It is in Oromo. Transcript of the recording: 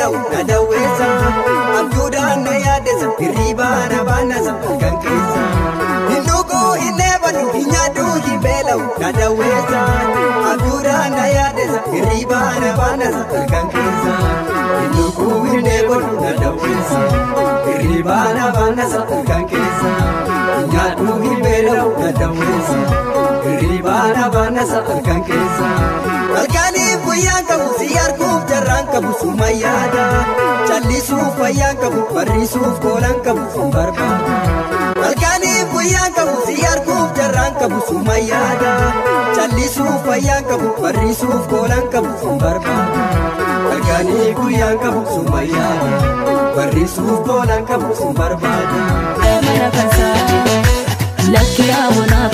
beela'u na dawweessa. Abjuudhaan na yaaddessa hirribaa na baannasa halkan keessa. Hin dhuguu hin dheebadhu hin nyaadhu hin beela'u na dawweessa. Abjuudhaan na yaaddessa hirribaa na baannasa halkan keessa. Hin dhuguu hin dheebadhu na dawweessa. Hirribaa na baannasa halkan keessa. Hin nyaadhu hin beela'u na dawweessa. Hirribaa na baannasa halkan keessa. Halkaniif guyyaan qabu si arguuf jarraan qabu suma yaada. Callisuuf fayyaan qabu barriisuuf koolaan qabu sun barbaada. Halkaniif guyyaan qabu si arguuf jarraan qabu suma yaada. Callisuuf fayyaan qabu barriisuuf koolaan qabu sun barbaada. Halkaniif guyyaan qabu suma yaada. Barriisuuf koolaan qabu sun barbaada. Mana kansaa lakki yaa bonaa.